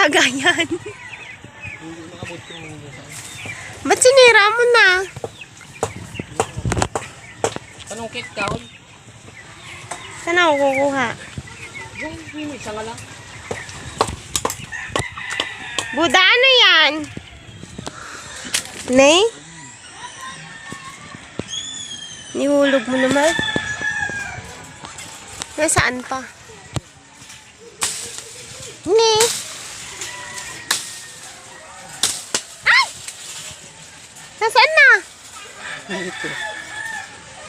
kalagayan. Hindi makabot yung Ba't sinira mo na? panungkit kahoy. Saan ako kukuha? Yung isa nga lang. Buda, ano yan? Nay? Nihulog mo naman. Nasaan pa? Nay? Ay! Nasaan na?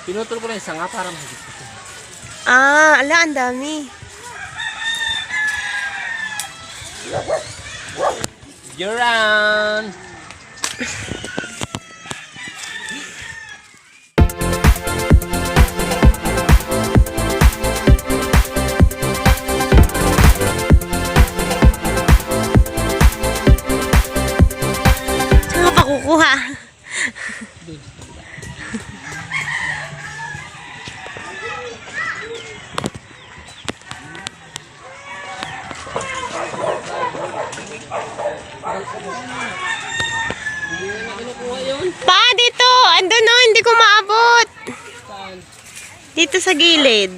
Pinutol ko na yung sanga para mahigit ko. Ala, ang dami. Yuran! Saan ka pa kukuha? Hindi na kinukuha yun. Pa, dito! Andun no, hindi ko maabot. Saan? Dito sa gilid.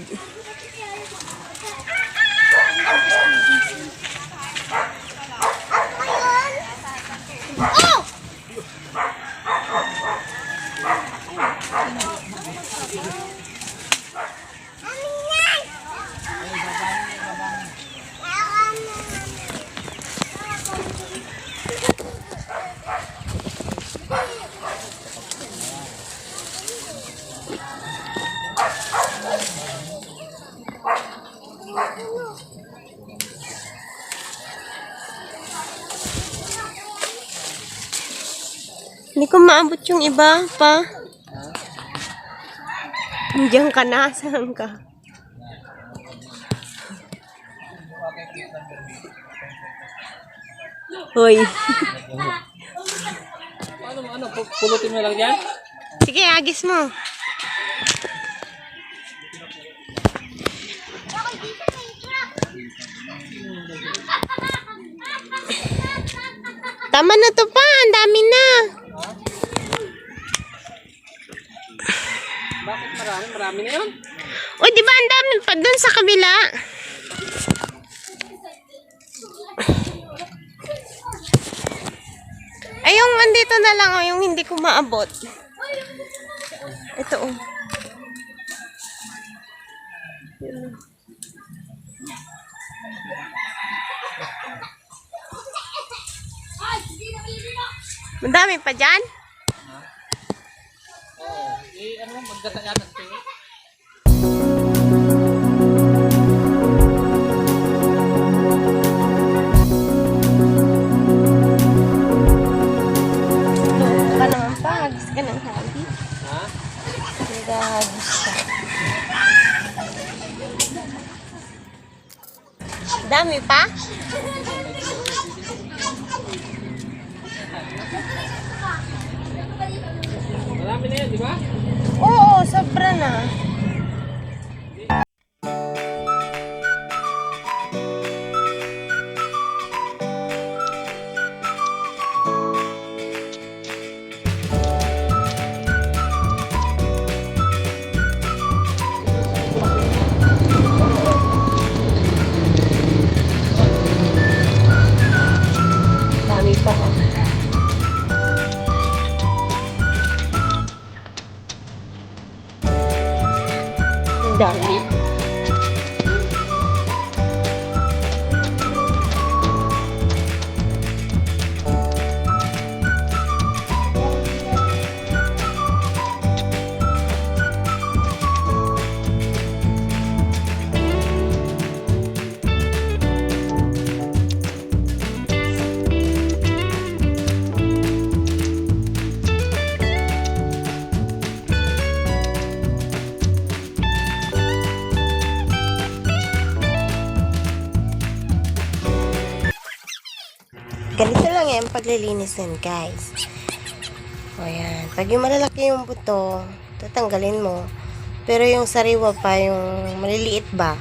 Hindi ko maabot yung iba pa. Diyan ka na. Saan ka? Hoy. Ano, pulutin mo lang yan? Sige, agis mo. Tama na to pa. Ang dami na. Bakit marami? Marami na yun? O, di ba ang dami pa dun sa kabila? Ay, yung andito na lang, yung hindi ko maabot. Ito, oh. Madami pa dyan? Oo. Ano, magdatayan natin. Ka naman pa, hagis ka ng hagis. Ha? Nagahagis ka. Dami pa? Marami na yan, di ba? Oo, sobra na. Dami pa. Ang dami. Ganito lang yan paglilinis nun, guys. O yan. Pag yung malalaki yung buto, tatanggalin mo. Pero yung sariwa pa, yung maliliit ba,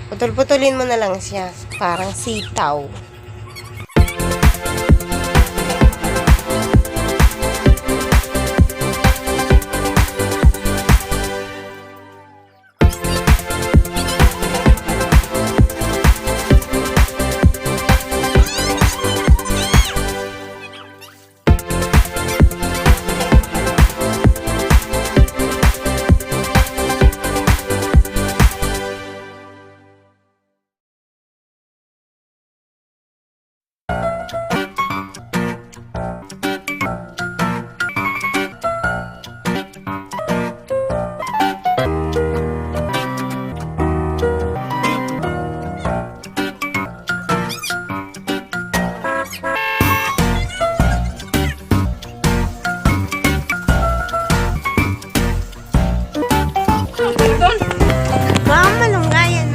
putol-putulin mo na lang siya. Parang sitaw. Ma'am, malunggayan.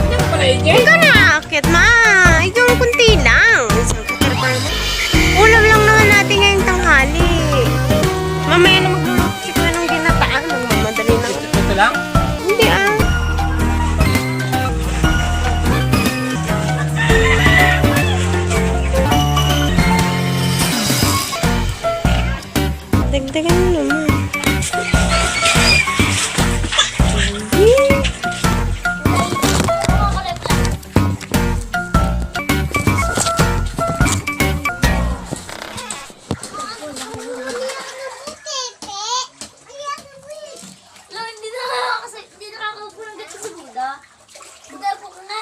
Yan pala eh, Huwag ka na akit, ma. Ikaw ang kunti lang. Ulam lang naman natin ngayong tanghali. Mamaya na magluluto si Kuya ng ginataan. Madali na. Ito lang? Hindi ah. Dagdagan mo naman. Hindi nakakaupo ng gato sa Buda. Buda po ko nga.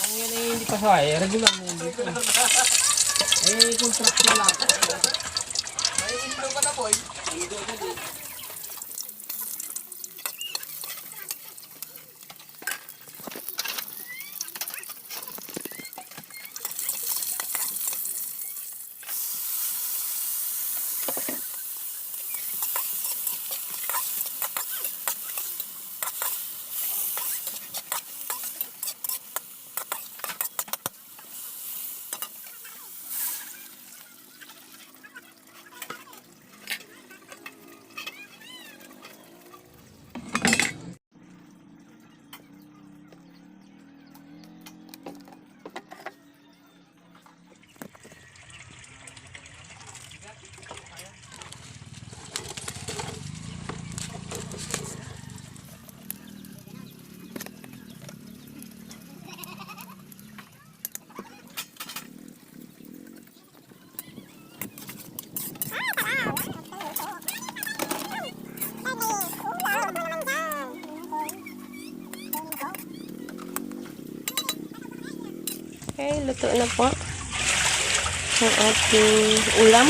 Ang yan ay hindi pa saway. Regular na yun dito. Eh, contract na lang. Ay, intro ka na, boy. Okay, luto na po ang ating ulam.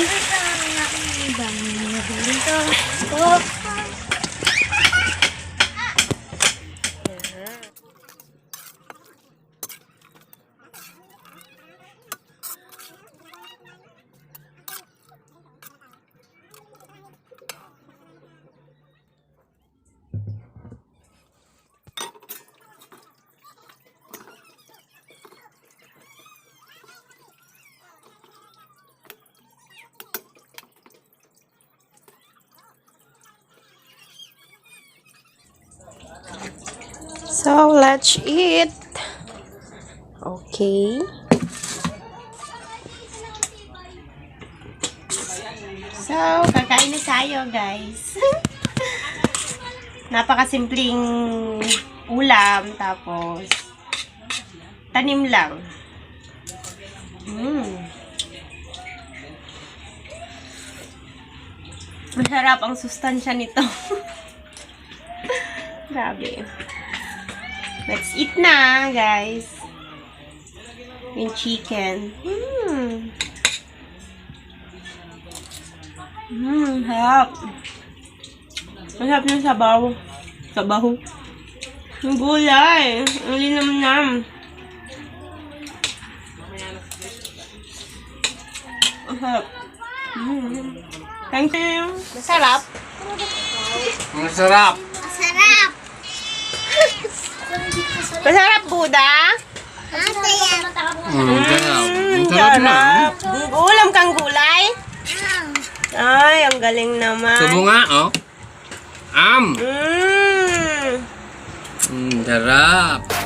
So, let's eat. Okay. So, kakain na tayo, guys. Napakasimpleng ulam, tapos tanim lang. Masarap ang sustansya nito. Grabe. Let's eat na, guys. Yung chicken. Harap. Masarap ng sabaw. Sabaw. Yung gulay. Ang linamnam. Masarap. Thank you. Masarap. Masarap. Masarap! Masarap, Buda. Masarap! Masarap. Masarap na. Ulam kang gulay. Ay, ang galing naman. Subo nga, oh. Mmm. Sarap.